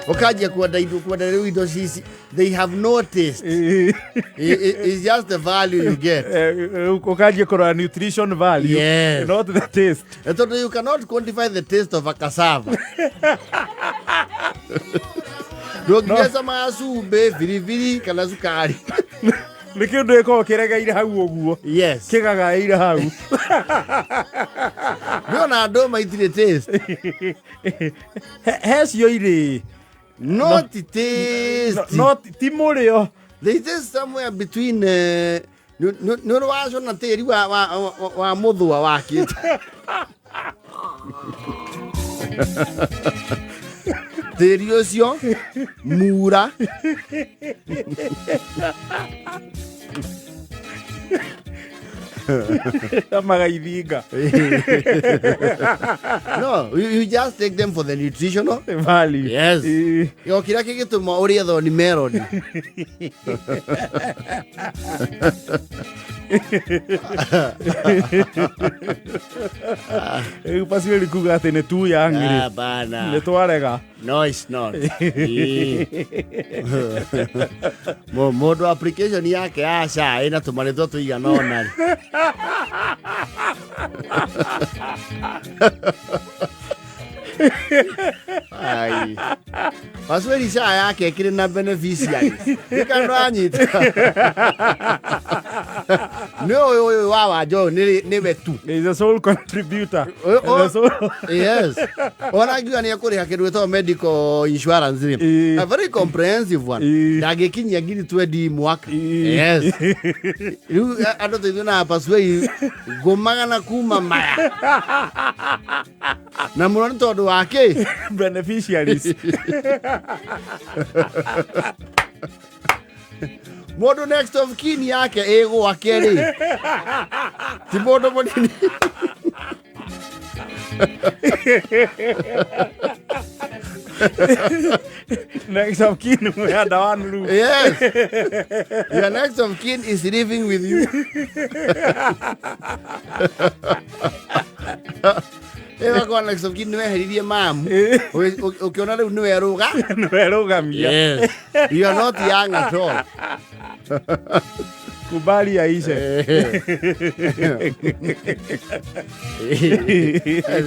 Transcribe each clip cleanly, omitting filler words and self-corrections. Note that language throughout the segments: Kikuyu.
Ũkanjia kwenda indo, kwenda rĩu indo cici they have no taste. It's just the value you get. Ũkanjia kũrora nutrition value. Yes. Not the taste. Tondũ you cannot quantify the taste of a cassava. Ndũngĩgecama ya cumbĩ, biribiri kana cukari. Nĩ kĩndũ gĩkoragwo kĩregeire hau ũguo. Yes. Kĩgagaĩire hau. Nĩona ndũma itirĩ taste. He cio irĩ. Not taste. No ti mũrĩo. They taste somewhere between nĩ ũrĩ wacũna tĩri wa mũthũa wakĩte. Tĩri ũcio mura. Amaga ithinga. No, you just take them for the nutritional value. Yes. O kĩrĩa kĩgĩtũma ũrĩe thoni melon. Rĩu Pascal kuga atĩ nĩ tu young rĩ. Ah, bana. Nĩ twarega. No, it's not. Mũndũ application yake ya SHA ĩna tũmarĩtwa tũigana ũna rĩ. Ai. Paswedi SHA yake ĩkĩrĩ na beneficiaries. Gĩkando anyita. Nĩ ũyũ ũyũ wa wanja ũyũ nĩwe tu. Is a sole contributor. Oh. The sole- Yes. Ona ngiuga nĩ ekũrĩha kĩndũ gĩtagwo medical insurance rĩ. Ĩĩ. A very comprehensive one. Ĩĩ. Ndangĩkinyia ngiri 20 mwaka. Ĩĩ. Yes. Rĩu andũ tũithuĩ na Paswei ngũmagana kuma maya. Na mũno nĩ tondũ wa kĩ? Beneficiaries. Mũndũ next of kin yake ĩ gwake rĩ. Ti mũndũ mũnini. Next of kin we had one room. Yes. Your next of kin is living with you. Ĩgakorwo next of kin nĩweheririe mamu. Ũkĩona rĩu nĩwe rũga. Nĩwe rũgamia. Yes. You are not young at all. Kubali aishe.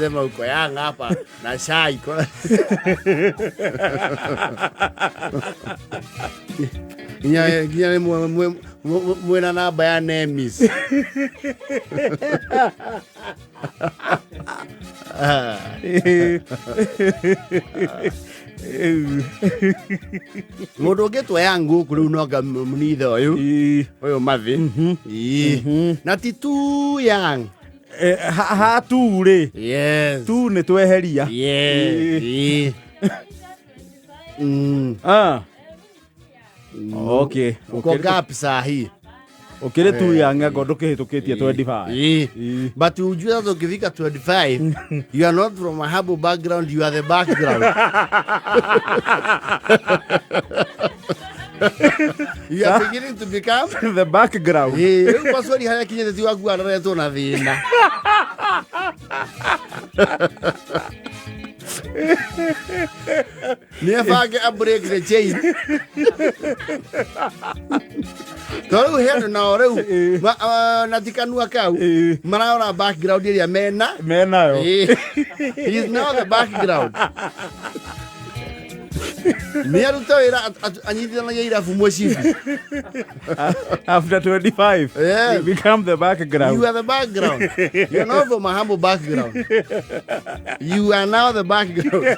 Sema uko young hapa na shy iko. Nginya nĩ mwĩna namba ya Nemis. Mũndũ ũngĩtwo young gũkũ rĩu no anga mũnitha ũyũ ũyũ mathĩ. Ĩĩ. Na ti too young. Ha tu rĩ. Yes. Tu nĩ tweheria. Yes. Ĩĩ. Ah. Okay. Uko gap sahi. Ũkĩrĩ tu young anga ndũkĩhĩtũkĩtie 25. Ĩĩ. Ĩĩ. But ujue sasa ukifika 25, you are not from a humble background, you are the background. You are beginning to become The background. Ĩĩ, rĩu paswadi harĩa kinyĩte ti waku aroretwo na thĩna. Nĩ abange a break the chain. To rĩu he andũ nao rĩu na ti kanua kau Ĩĩ. mararora background ĩrĩa mena. Menayo. Ĩĩ. He is now the background. Nĩ aruta wĩra anyitithanagia irabu mũcibi. After 25, Yes. you become the background. You are the background. You are not from a humble background. You are now the background.